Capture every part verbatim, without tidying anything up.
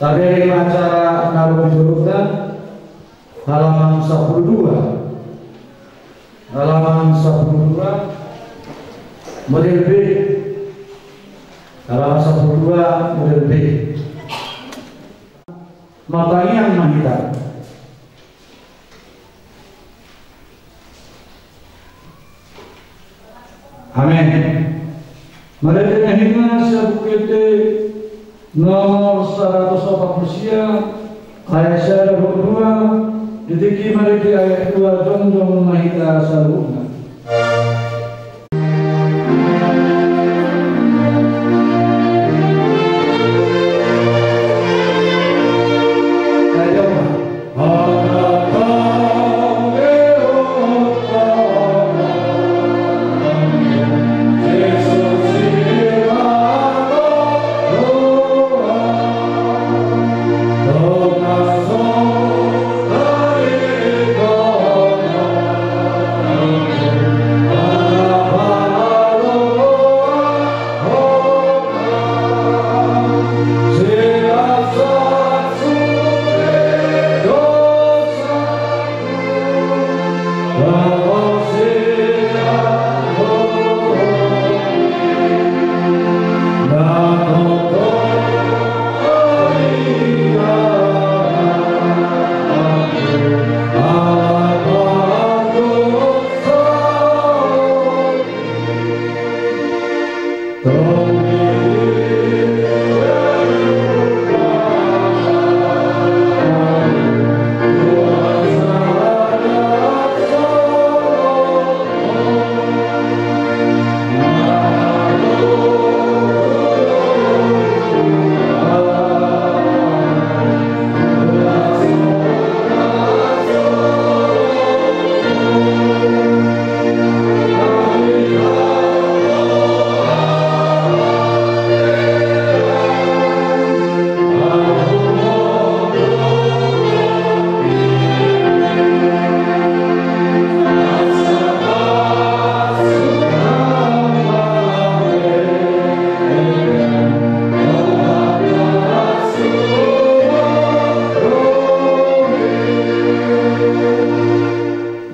Tabege ma acara na ro di jolonta, halaman sampulu dua. Halaman sampulu dua, model B. Halaman sampulu dua, model B. Martangiang ma hita. Amen. Marende ma hita sian Buku Ende nomor saratus opat pulu sia, ayat sada dohot dua, di tingki marende ayat dua, jongjong ma hita saluhutna.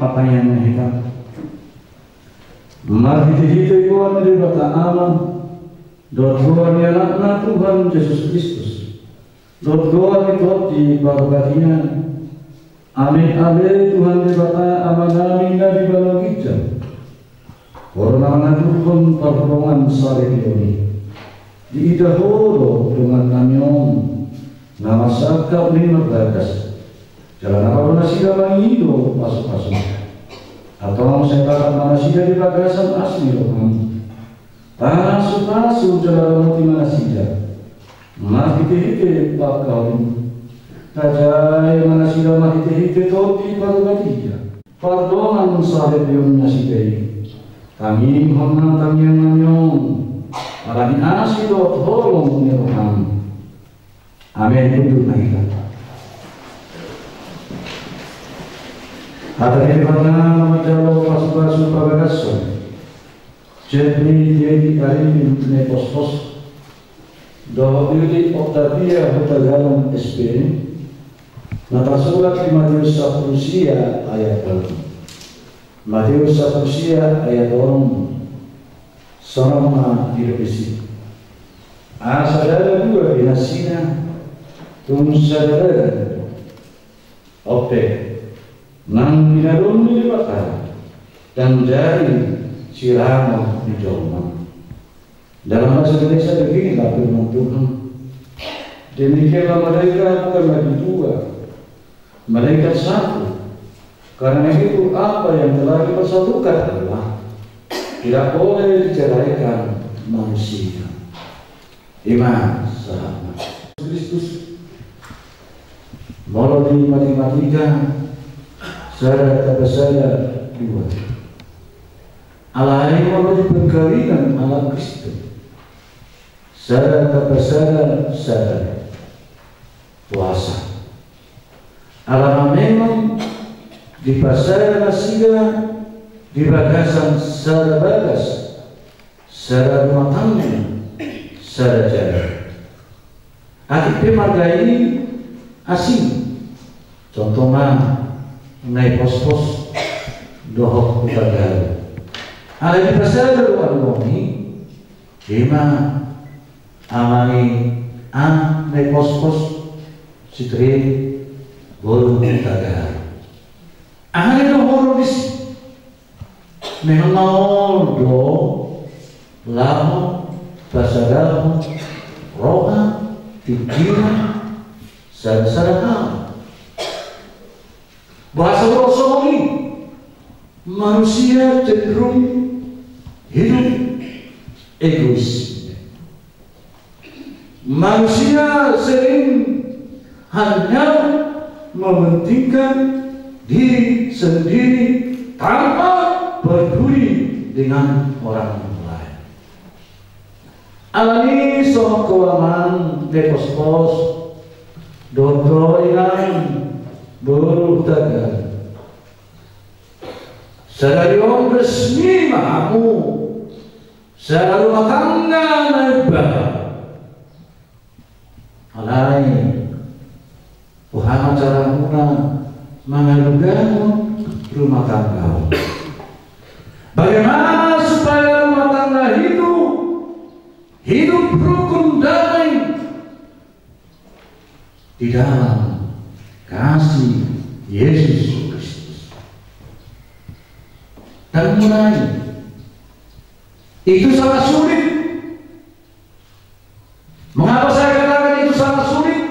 Martangiang ma hita. Marhitehite goar ni Debata Ama, dohot goar ni Anakna Tuhan Jesus Kristus, dohot goar ni Tondi Parbadia, Amen. Ale Tuhan Debata Amanami na di banua ginjang, Ho do na mangaturhon pardongansaripeon i. Diida Ho do dongannami on na marsangkap ni marbagas, jala na laho nasida mangido pasupasu. Antong sai tangkas ma nasida di bagasan asi ni roham. Pasupasu jala ramoti ma nasida marhitehite pangkaholongan. Tajae ma nasida marhitehite Tondi Parbadia pardongansaripeon nasida i. Tangihon ma tangiangnami on ala ni asi dohot holong ni roham. Amen. Hundul ma hita. Hata ni Debata na manjalo pasupasu pabagason Jeffrey Dedi Arifin Nepospos dohot Yuli Octavia Hutagalung S P, na tarsurat di Mateus sampulu sia ayat tolu. Mateus sampulu sia ayat onom. Songon on ma didok disi: Asa ndada dua be nasida tung sada badan. On pe, nang pinadon ni Debata ndang jadi sirangon ni jolma. Dalam bahasa Indonesia beginilah firman Tuhan: Demikianlah mereka bukanlah dua, melainkan satu. Karena itu, apa yang telah dipersatukan Allah tidak boleh diceraikan manusia. I ma sahatna. Kristus. Molo di matematika, sada tambah sada, dua. Alai molo di perkawinan ala Kristen, sada tambah sada, sada. Puasa. Alana memang dipasada nasida di bagasan sada bagas, sada rumah tangga, sada jalan. Atik pe marga i asing. Contoh ma Naipospos dohot Hutagaru. Alai dipasada do alualuan i, ima amang i, a, Naipospos, si Tri, boru Hutagaru. Aha na nidohononna disi? Memang maol do laho pasadahon roha, pikiran, sada-sada hal. Bahasa Borosoni, manusia cenderung hidup egois. Manusia sering hanya mementingkan diri sendiri tanpa peduli dengan orang lain. Alani songon i, amang Naipospos dohot inang boru Hutagaru, sadari on resmi ma hamu sada rumah tangga na imbaru. Alai, boha ma caramuna mangalugaluhon rumah tangga on? Bagaimana supaya rumah tangga itu hidup rukun damai di dalam kasih Yesus Kristus? Dan mulai itu sangat sulit. Mengapa saya katakan itu sangat sulit?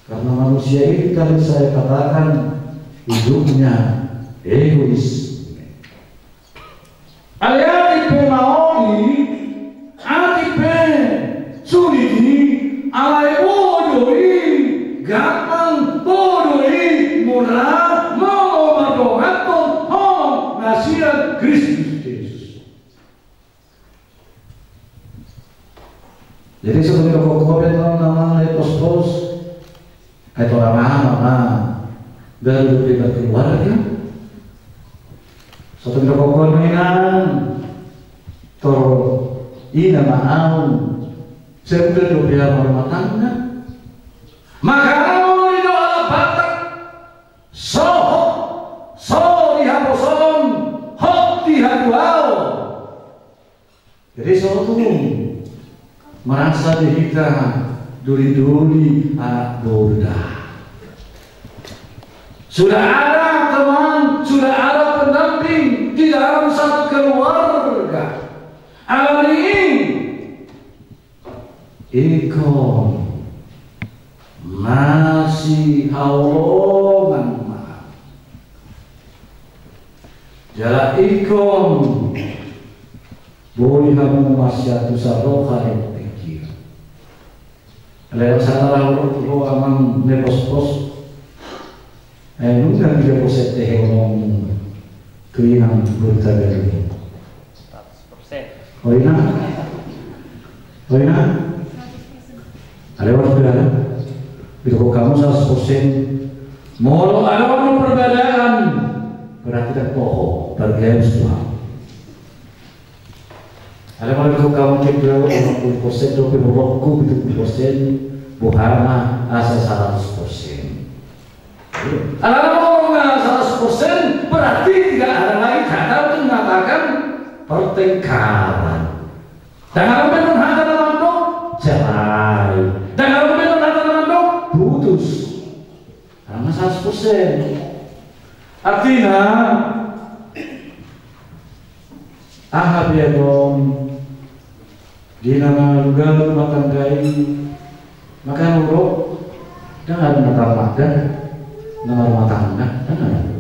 Karena manusia ini, tadi saya katakan, hidupnya egois. Alai atik pe maol i, atik pe sulit i, alai boi do i gampang, boi do i mura molo mardonganhon holong na sian Kristus Jesus. Jadi, so tung didokkon ho be, amang Naipospos, ai tora ma, ma baru dope berkeluarga. So tung didokkon ho, inang, tor ina ma au, sudah dope au marumah tangga. Makana molo didok halak Batak, so hot, so di haposoon, hot di hatuaon. Jadi, so tung merasa be hita doli-doli anak boru da. Sudah ada teman, sudah ada pendamping di dalam satu keluarga. Alani i, ingkon masihaholongan ma. Jala ingkon boi hamu masiantusan roha dohot pikiran. Alai sahat ma roha tu ho, amang Naipospos. Ai nunga piga persen tehe holongmu tu inang boru Hutagaru i? Seratus persen. Oi, inang? Oi, inang? Alai molo didok hamu seratus persen, molo adong perbedaan, berarti ndang toho, berarti harus Tuhan. Alai molo didok hamu, ke dua puluh persen dope holongku, pitu puluh persen, boha ma asa seratus persen? Alai molo seratus persen, berarti tidak ada lagi kata untuk mengatakan pertengkaran. Ndang adong be hata na mandok cerai. Ndang adong be hata na mandok putus. Karena seratus persen. Artina, aha pe adong di na mangalugalu rumah tangga i, maka nurok, ndang adong na tamat da na marumah tangga, ndang adong.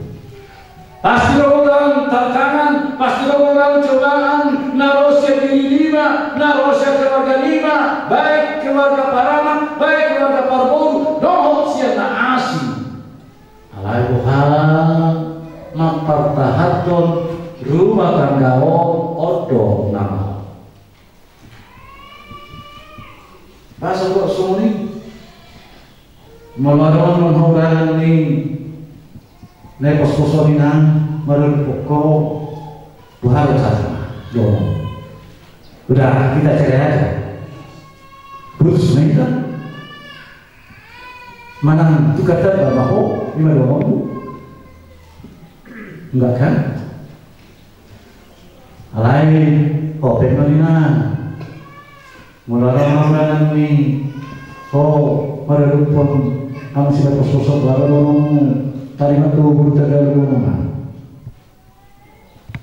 Pasti adong tantangan, pasti adong cobaan, na ro sian diri niba, na ro sian keluarga niba, baik keluarga paranak, baik keluarga parboru, dohot sian na asing. Alai boha mampartahanhon rumah tangga on, on do na maol. Boasa do songon i? Molo adong ho bahen ni Naipospos on, inang, molo didok ho, boha do carana? Udah, kita cerai aja. Putus ma hita. Manang tukar tamba ma ho, i ma dohononmu? Enggak kan? Alai ho pe ma ninna. Molo adong ma undangan ni ho maradophon hamu sian napospos on, dohononmu, tarima tu boru Tagalog on ma.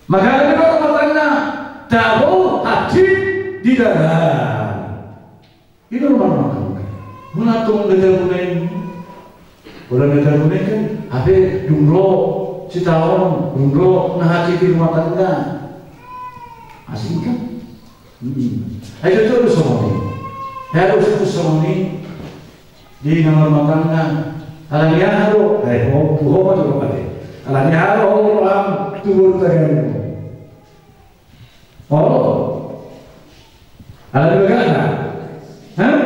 Maka adong do rumah tangga, dabo hansit di dalan. I do rumah tangga. Molo tung na dabo na i, molo na dabo na i kan, hape dung ro sitaonon, dung ro na hansit di rumah tangga. Asing kan? Hmm. Ai jujur do songon i. Harus tu songon i. Di na marumah tangga. Alani aha do? Eh, ho, tu ho ma tu ho mate. Alani aha do ho roham tu boru Tagalog on? Oh. Alani bagana. Hah?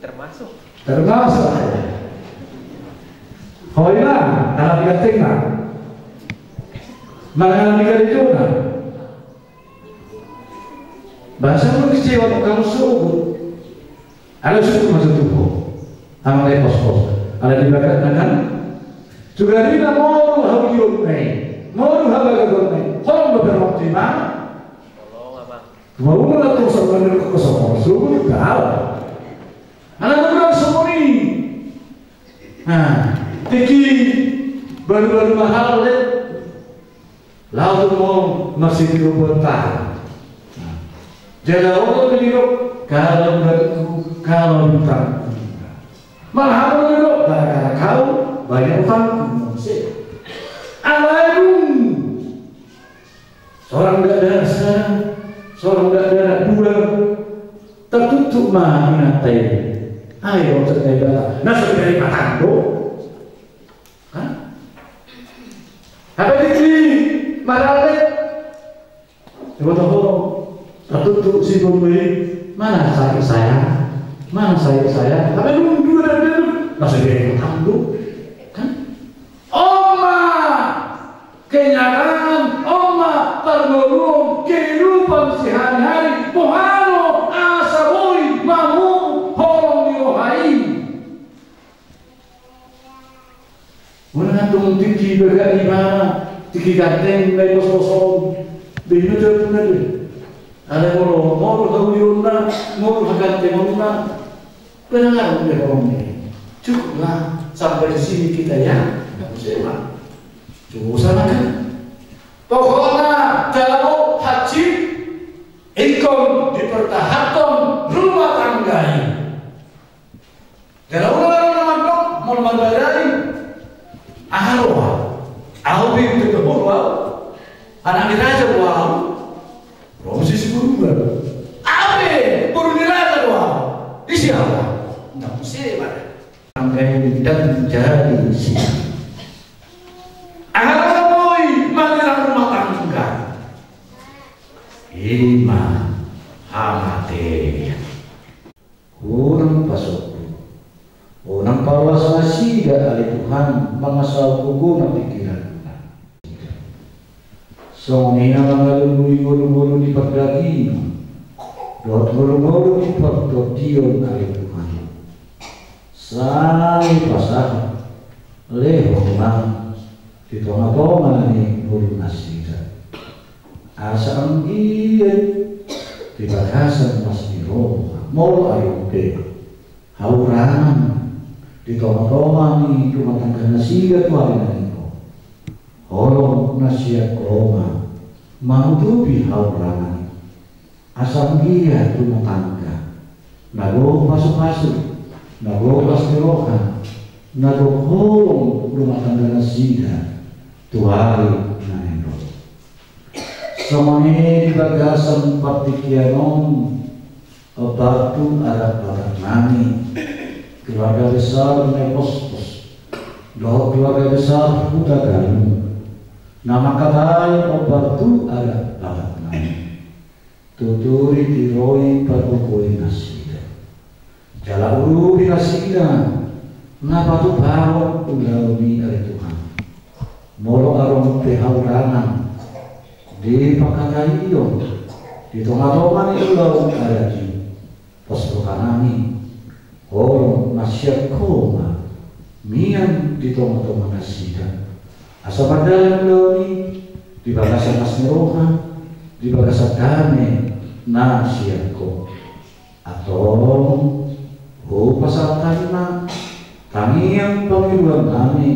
Termasuk. Termasuk. Ho ima, alani gantengna. Manang alani karidona. Bahasa molo kecewa, kamu sogot. Alai sogot ma tutu ho. Amang napospos. Alai di bagatna kan. Sugarina moru haulionna i, moru habagaonna i, holong do bermakti ma. Holong, Amang. Mau na tu sama dengan kosong, sogot kau. Anak kurang semuni. Nah, tingki baru-baru mahal deh. Laho tu marsidohot. Jala olo do didok, kalau bulanku, kalau bintangku. Malah olo do didok, gara-gara kau banyak utangku. Alai dung sorang dakdanak sa, sorang dakdanak dua, tartuktuk ma inanta i. Ai, oncet Debata, na so bere patang do. Hah? Hape tingki marale. Diboto ho, tartuktuk si boru i, mana sayur saya? Mana sayur saya? Hape dung dua dakdanak, na so bere patang do. Kan? On ma kenyataan, on ma parngoluon kehidupan sehari-hari. Boha do asa boi mamupuk holong ni roha i? Molo na tung tingki bagak ibana, tingki ganteng napospos on, be i ma tarpuna be. Alai molo, molo haulionna, molo hagantengonna, penanganan be holong ni. Cukuplah sampai di sini kita ya. Nggak usah, Bang. Cukup sama kan? Pokokna dabo hansit, ingkon dipertahankon rumah tangga i. Jala unang adong na mandok, molo marbadari. Aha roha? Ahu be, pe pe boru ahu. Anak ni raja do ahu. Ro muse siboruan. Ahu be, boru ni raja do ahu. Ise ahu? Ndang muse bada. Angka i ndang jadi isi. Aha roha boi manirang rumah tangga? I ma hamatean. Hurang pasombu. Unang palas nasida ale Tuhan, mangasahon gogo na pingkiranta. Songon i na mangalului ngolu-ngolu ni pardagingon dohot ngolu-ngolu ni partondion ale Tuhan. Sai pasahat lehon ma di tonga-tonga ni ngolu nasida. Asa anggiat di bagasan las ni roha, molo adong pe haurangan di tonga-tonga ni rumah tangga nasida tu ari na naeng ro, holong na sian Ho ma manutupi haurangan i. Asa anggiat rumah tangga na gok pasu-pasu, na gok las ni roha, na gok holong rumah tangga nasida tu ari na naeng ro. Songon i di bagasan partingkian on, ombartu adat Batak nami, keluarga besar Napospos dohot keluarga besar Hutagalung, na mangkatai ombartu adat Batak nami. Tuturi, tiroi, pargogoi nasida. Jala urupi nasida na patupaon ulaon i ale Tuhan. Molo adong pe haurangan di pangkataion di tonga-tonga ni ulaon adat i, Pos roha nami, holong na sian Ho ma mian di tongatonga nasida, asa mardalan ulaon i di bagasan las ni roha, di bagasan dame na sian Ho. Antong, hupasahat hami ma tangiang pangidoan nami,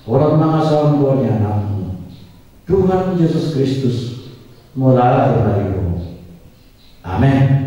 holan mangasahon goar ni Anakmu, Tuhan Jesus Kristus, mauliate ma di Ho. Amen.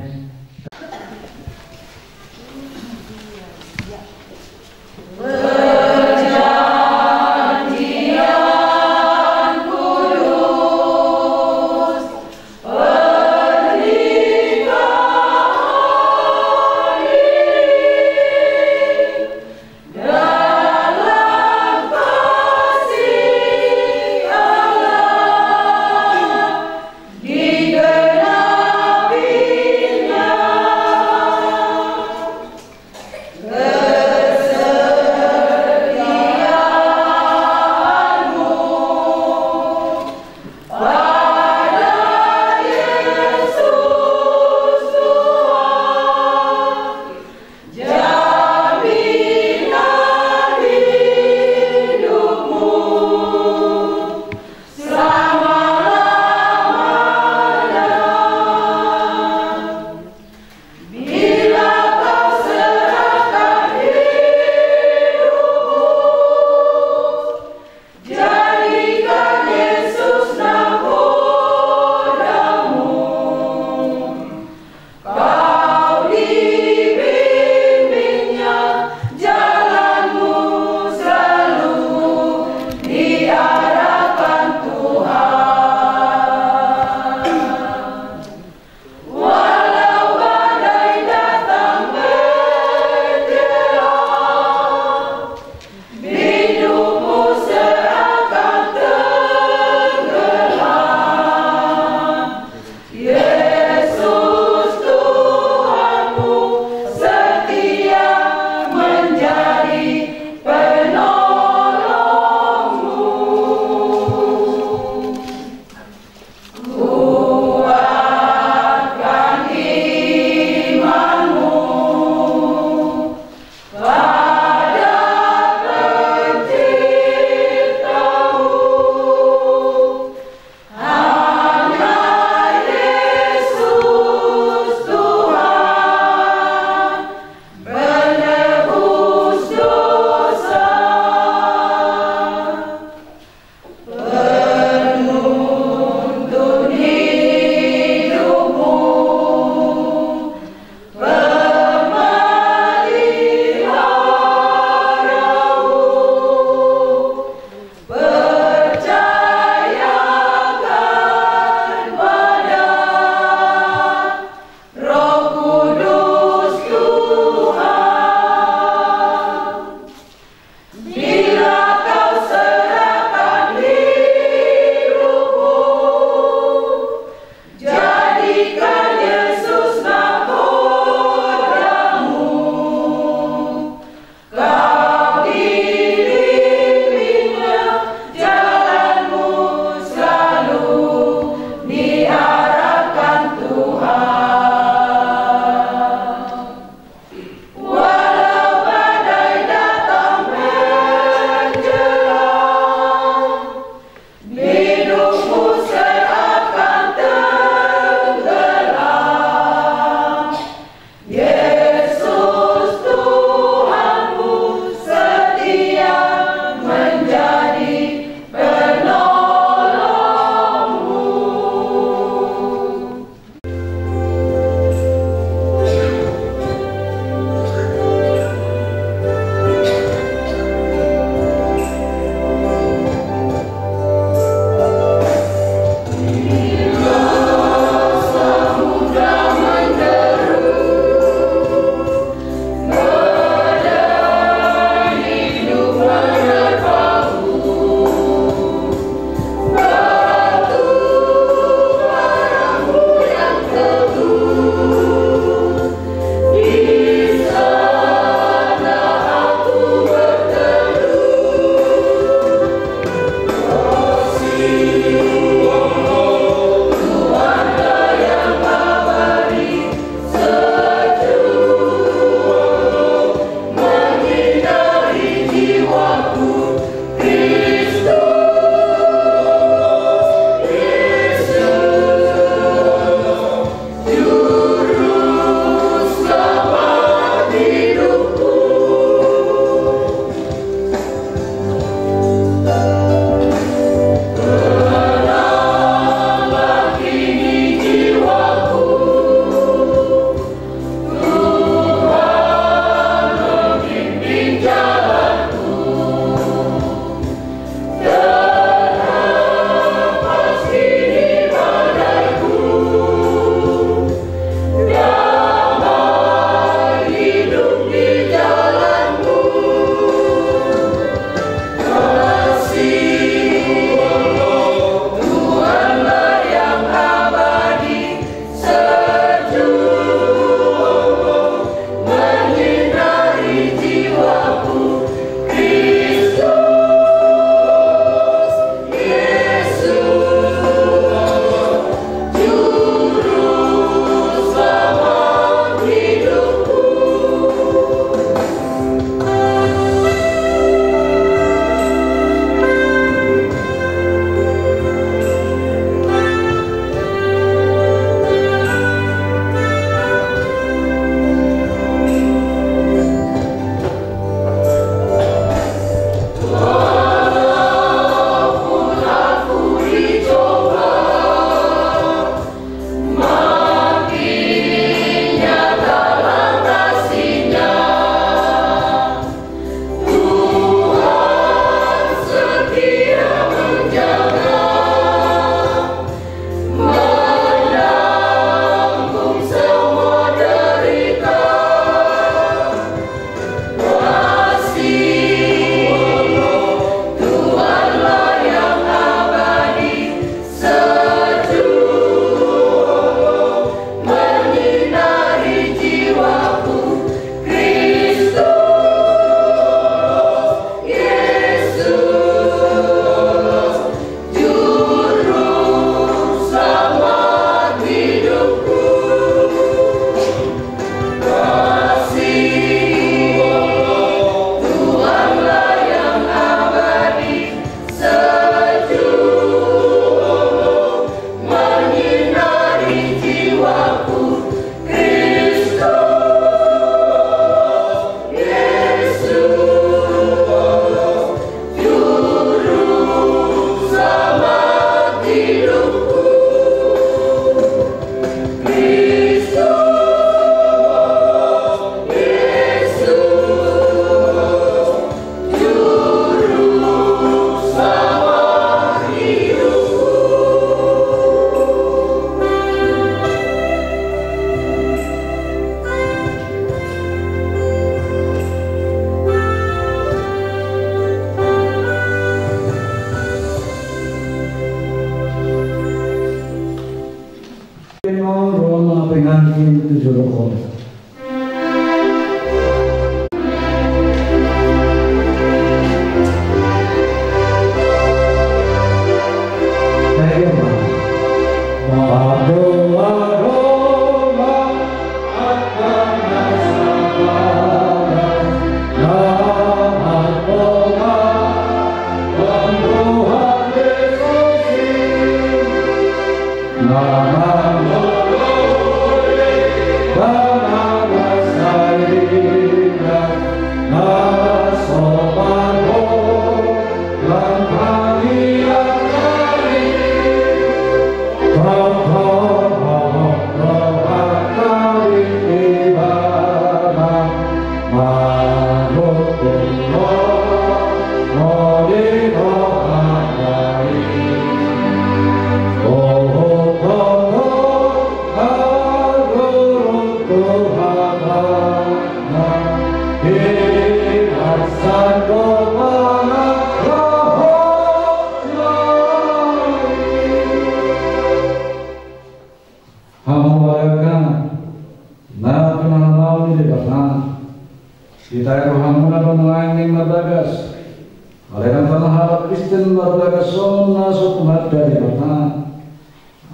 Hamu angka na pinarmahan ni Debata, ditahe rohamuna do nuaeng marbagas, alai tangihon halak Kristen marbagas songon na so tumanda Debata.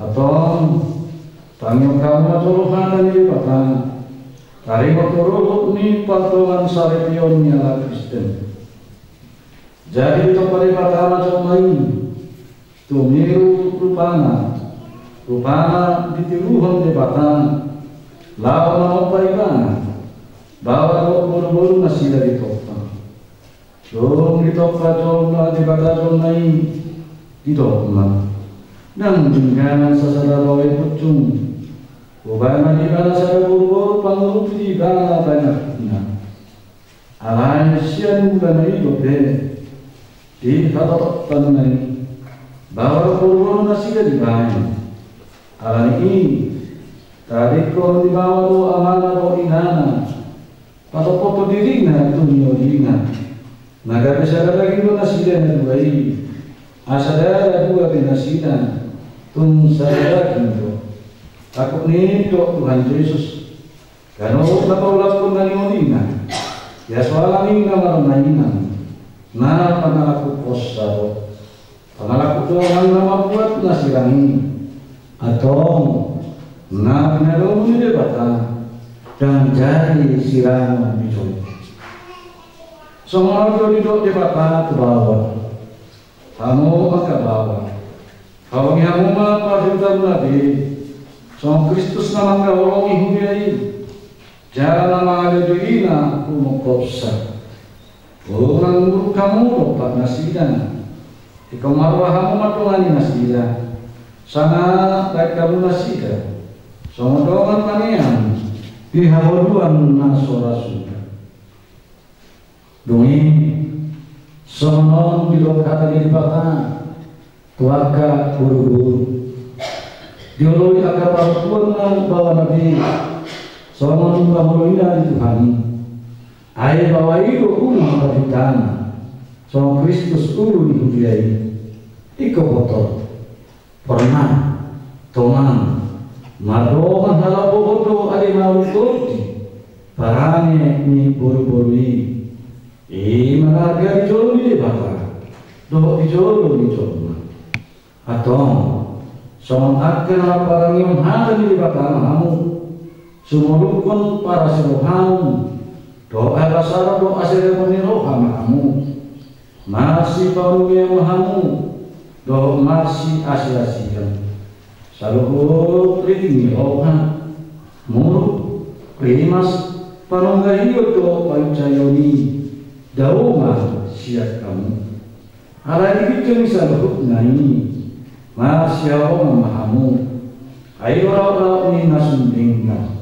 Antong, tangihon hamu ma jolo hata ni Debata, taringot tu ruhut ni pardongansaripeon ni halak Kristen. Jadi ditompa Debata ma jolma i, tumiru rupana, rupana ditiruhon Debata, laho mamompa ibana, bahwa dohot boruboru nasida ditompa. Dung ditompa jolma, Debata jolma i, didok ma: Ndang denggan sasada baoa i punjung. Hubahen ma di ibana sada boruboru pangurupi di ibana bahenanna. Alai sian mulana i dope dihatopotonna i, bahwa boruboru nasida dibahen. Alani i, tadingkon dibahen do amana dohot inana, patopot dirina tu niolina. Na gabe sada daging do nasida na dua i, asa ndada dua be nasida, tung sada daging do. Angkup ni i didok Tuhan Jesus: Ganup na paulakkon na niolina, ia so ala ni na marnainan, na pangalangkuponsa do. Pangalangkup dongan na mambuat na sirang i. Antong, na pinadomu ni Debata, ndang jadi sirangon di jolma. Songon on do didok Debata tu baoa. Hamu angka baoa, holongi hamu ma parhiteanmuna be, songon Kristus na mangkaholongi huria i, jala na mangalealeina humongkopsa. Unang muruk hamu dompak nasida. Ingkon marroha hamu mandongani nasida, sanga baen hamu nasida songon dongan maneang di haholongan na so ra suda. Dung i, songon on didok hata ni Debata tu angka boruboru: Dioloi angka parompuan na baoana be songon pangoloina di Tuhan i. Ai baoa i do uma parhiteanna, songon Kristus ulu ni huria i. Ingkon boto, porna, tonang, mardongan halabohon do ate na uli tondi parange ni boruboru i. I ma na arga di jolo ni Debata dohot di jolo ni jolma. Antong, songon angka na parangeon hata ni Debata ma hamu, sumolukhon parasi rohamu dohot habasaron dohot haserepon ni roha ma hamu. Marsipamulian ma hamu dohot marsiasiasian. Saluhut riting ni roha, muruk, rimas, panungga hiot dohot panginsaion i, dao ma sian hamu. Alai di ginjang ni saluhutna i, marsihaholongan ma hamu. Ai do raotraot ni na sundenggan.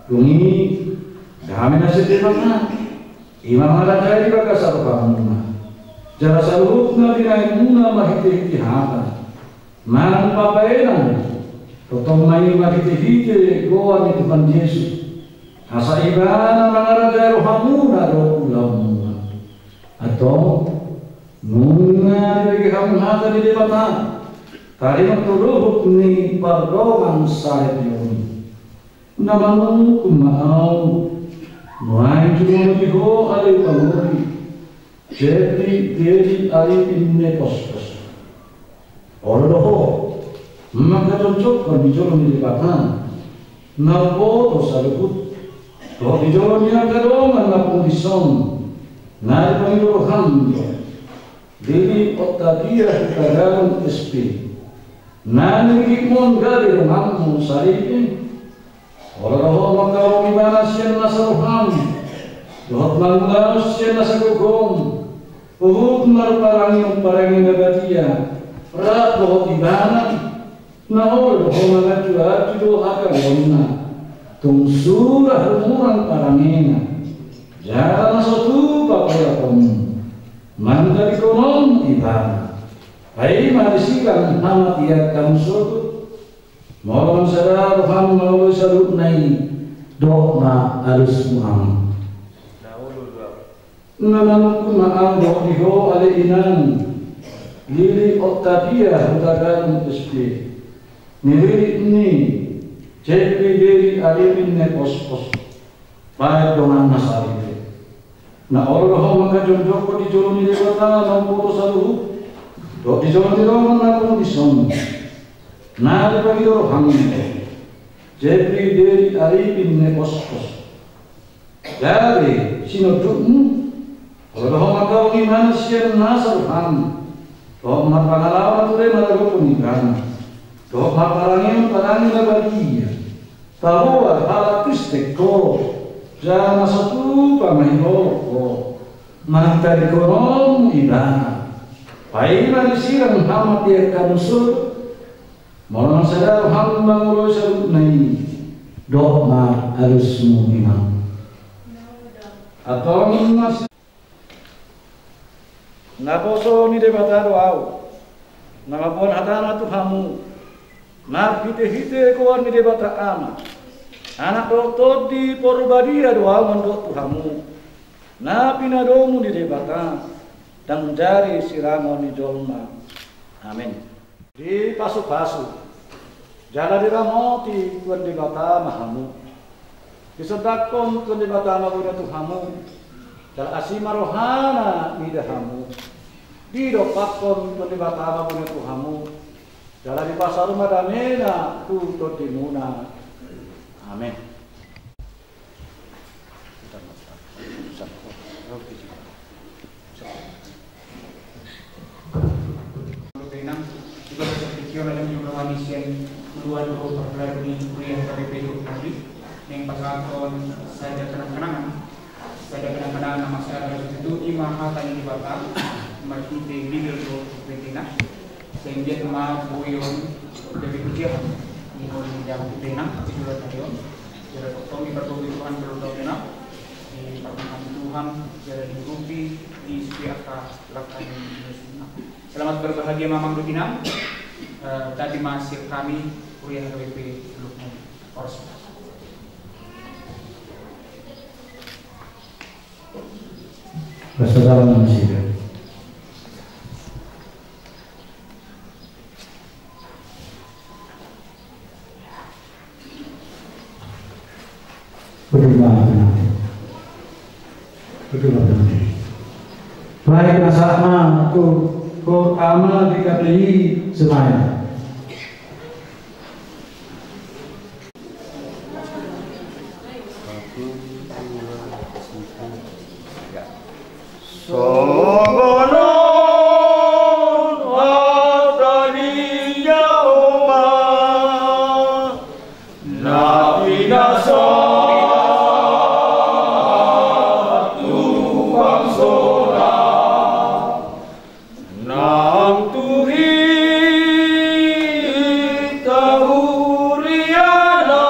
Dung i, dame na sian Debata, i ma mangarajai di bagasan rohamuna. Jala saluhutna binahenmuna marhitehite hata, manang pambahenan, tongtong ma i marhitehite goar ni Tuhan Jesus, asa ibana mangarajai rohamuna dohot ulaonmuna. Antong, nunga dibege hamu hata ni Debata, taringot tu ruhut ni pardongansaripeon i. Na manungkun ma ahu, nuaeng jumolo di ho ale pangoli, Jeffrey Gary Arifin Nepospos. Olo do ho mangkajongjongkon di jolo ni Debata na umboto saluhut, dohot di jolo ni angka dongan na pungu dison, na di pangido roham do. Lili Oktavia Hutagalung S P. Na nirigitmon gabe donganmu saripe. Olo do ho mangkaholongi ibana sian nasa roham dohot mangulahon sian nasa gogom, huhut marparange parange na badia rap dohot ibana. Na olo do ho mangajuaju do hagaleonna, tung sura humurang parangena, jala na so tupa podakonmu, mangkatahononmu ibana. Paima disirang hamatean hamu sogot. Molo sada roham mangoloi saluhutna i, dok ma alusmu hamu. Na manungkun ma ahu dohot di ho ale inang, Lili Oktavia Hutagalung S P. Niririt ni Jeffrey Dery Arifin Nepospos. Baen dongan na saripe. Na olo do ho mangkajongjongkon di jolo ni Debata na umboto saluhut dohot di jolo ni dongan na pungu dison. Na dipangido roham do Jeffrey Dery Arifin Nepospos. Gabe sinondukmu. Olo do ho mangkaholongi ibana sian nasa roham dohot marpangalaho na ture maradophon ibana, dohot marparangehon parange na badia. Paboa halak Kristen ho, jala na so tupa mangoloi ho, mangkatahononmu ibana. Paima disirang hamatean hamu sogot. Molo sada roham mangoloi saluhutna i, dok ma alusmu inang. Antong mas- Naposo ni Debata do ahu, na mamboan hatana tu hamu, marhitehite goar ni Debata Ama, Anak dohot Tondi Porbadia do ahu mandok tu hamu, na pinadomu ni Debata, ndang manjadi sirangon ni jolma. Amen. Dipasupasu jala diramoti Tuhan Debata ma hamu. Disondangkon Tuhan Debata ma boina tu hamu, jala asi ma rohana mida hamu. Didompakkon Tuhan Debata ma boina tu hamu, jala dipasaor ma damena tu tondimuna. Amen. Tenang, juga seperti kion ada jumlah manis yang duluan dohot parhalado ni kuria H K B P Depok tadi, yang pasahathon sada kenang-kenangan, sada kenang-kenangan na masa lalu itu ima hata ni Debata, marhite Bibel dohot Fiorentina, sehingga ma boyon dari pujian, ini mau dijawab tenang, di duluan tadi on. Jala tongtong dipargogoi Tuhan jolo tau tenang, dipargogoi Tuhan, jala diurupi di setiap langkah dan. Selamat berbahagia Mamang dohot Inang. Eh, tadi masih kami kuria H K B P Teluk Muna. Horas. Wassalam, Mas Ida. Baik, na sahat ma tu, tu ama di K P I Senayan. Songon on hata ni Jahowa, na pinasahat tu bangsona, nang tu hita huriana.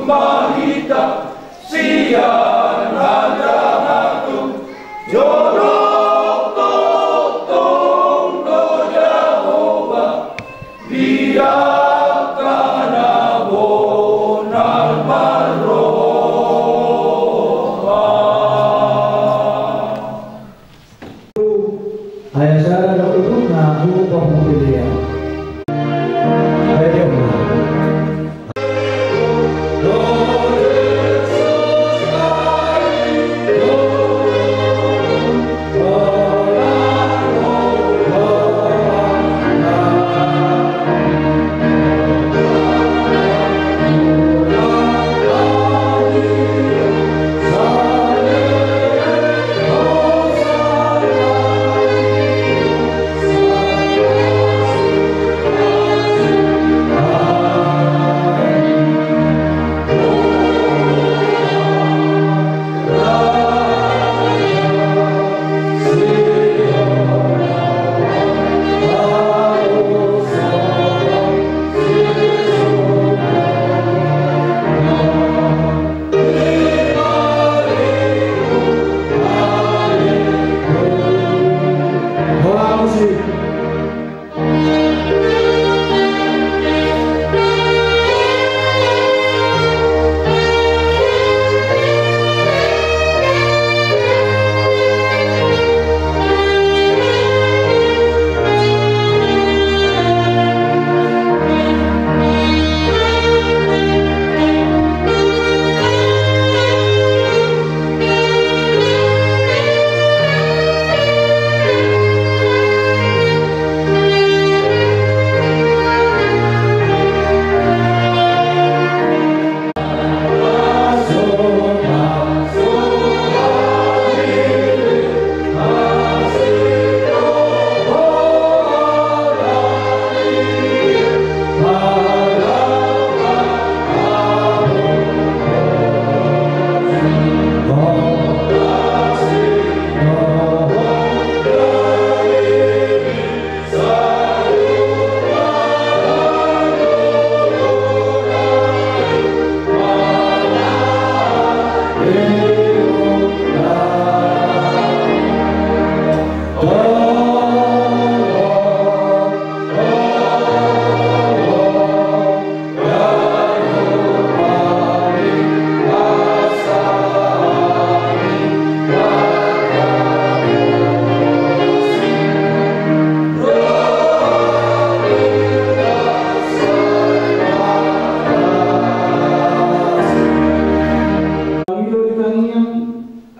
Marhite sian hata na tung, jonok tongtong do Jahowa, di angka na bonar marroha. Ayat sada dohot tolu na hu pamuli dia. Ayat lima.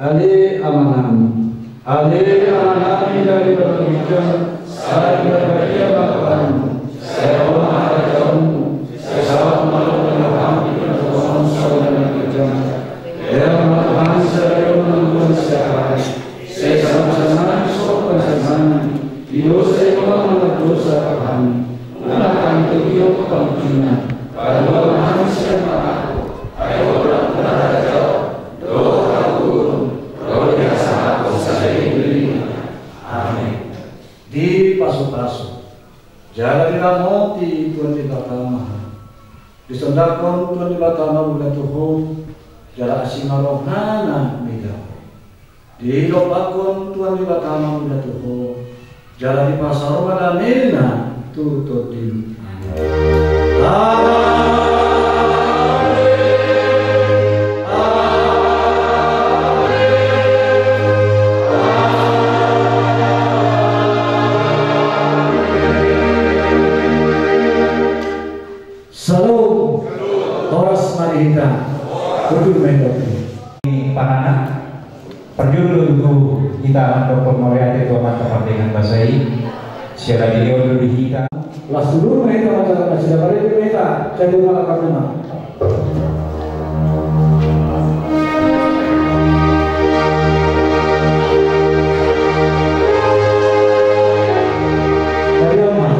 Ale Amanami. Ale Amanami na di banua ginjang, sai badia ma goarmu, sai ro ma harajaonmu, sai saut ma lomo ni roham di banua tonga on songon na di banua ginjang. Lehon ma tu hami sadari on hangoluan siapari, sai sesa ma sian hami songon panesanami di dosa ni angka na mardosa tu hami. Unang hami togihon tu pangunjunan, palua ma hami sian pangago, ai Ho do na harajaon, dohot hagogoon, dohot hasahaton sadari on. Amen. Dipasupasu jala diramoti Tuhan Debata ma ho. Disondangkon Tuhan Debata ma ula tu ho, jala asi ma rohana mida ho. Dilompakkon Tuhan Debata ma ula tu ho, jala dipasaor ma damena tu tondim. Amen. Syalom. Horas ma di hita. Hundul ma hita. Ni panana. Parjolo tutu hita mandok mauliate tu Amanta Pardenggan Basa i. Siala di dia do di hita. Las dulu ma hita, mata na sida parede ma hita. Jadi malah karena. Jadi, Oma.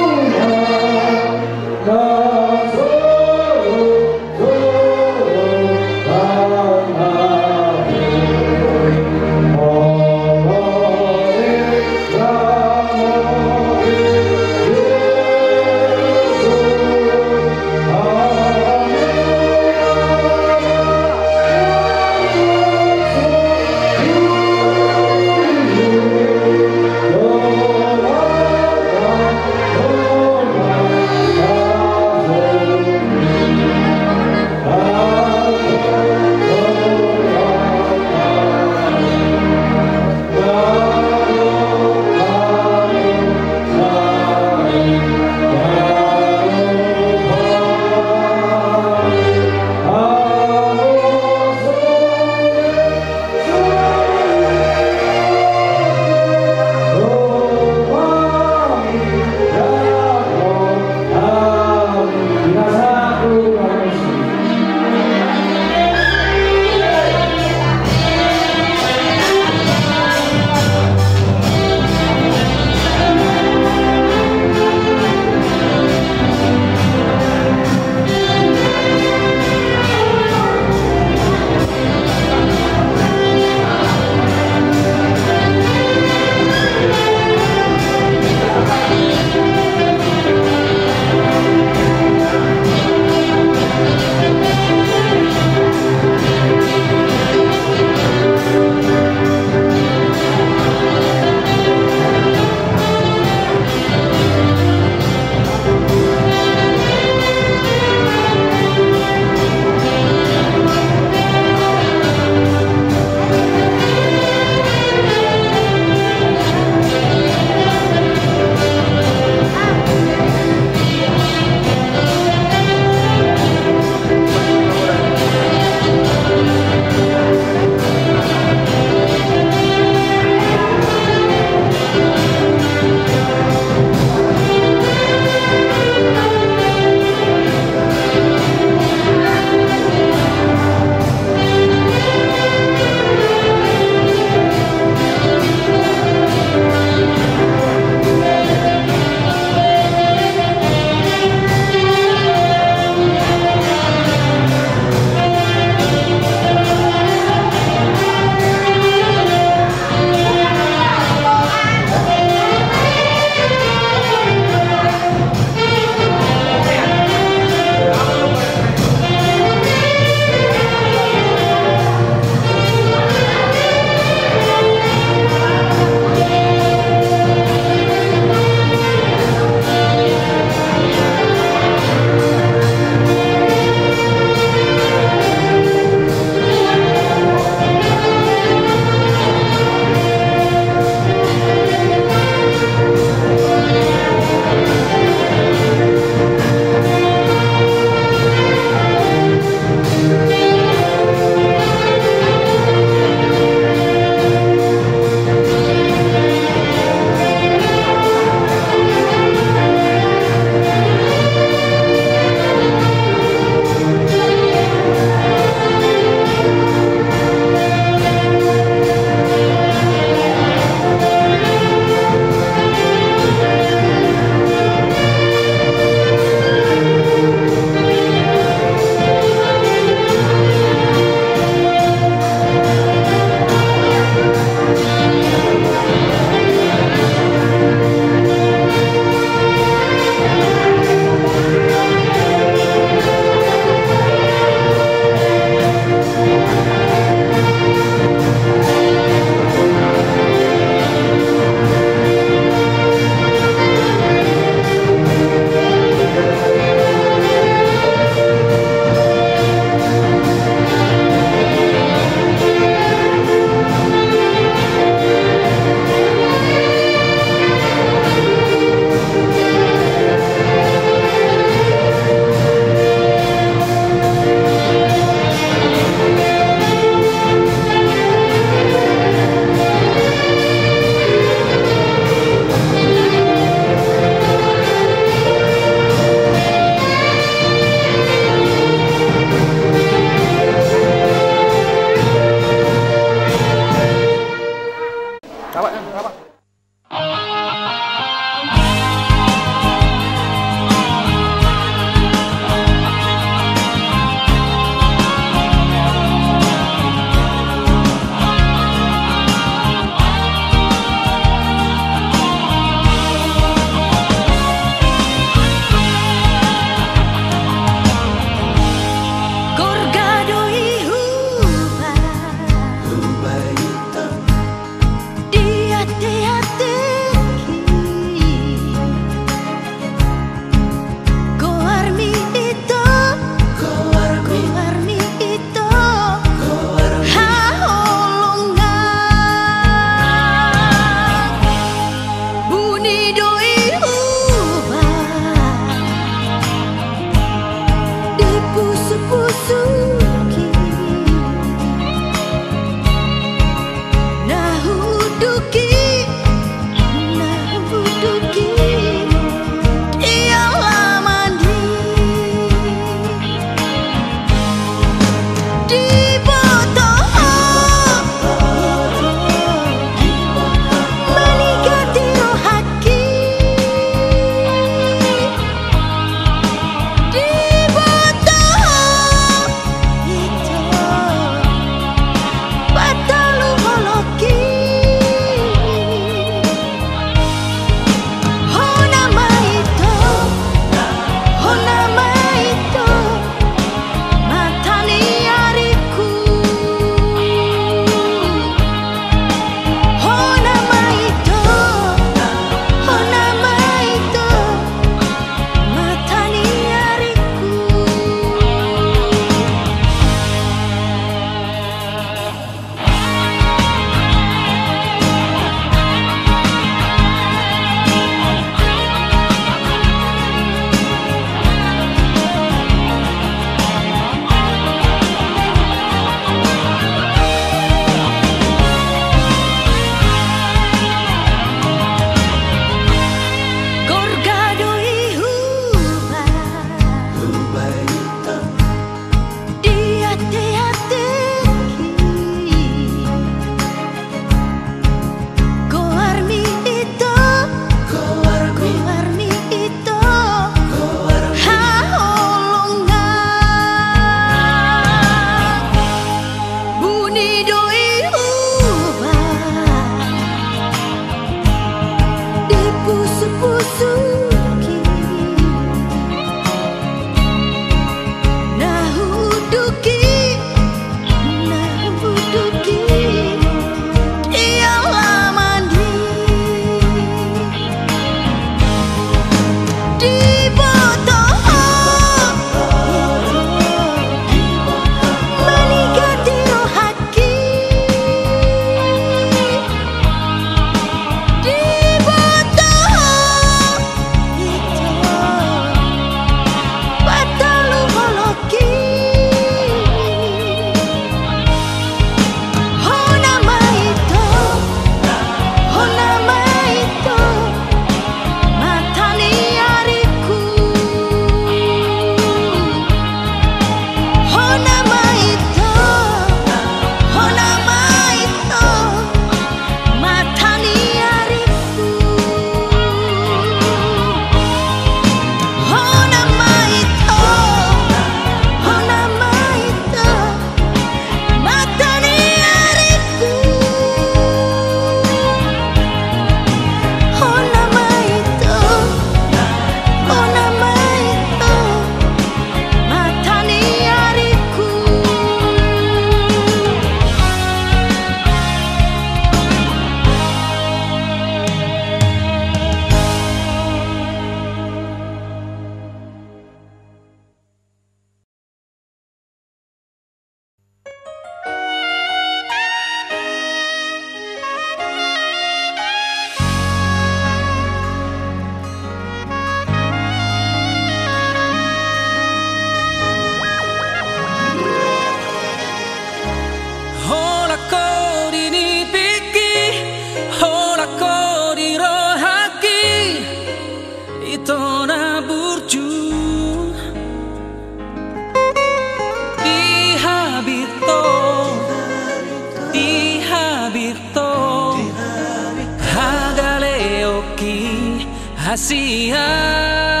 Asia.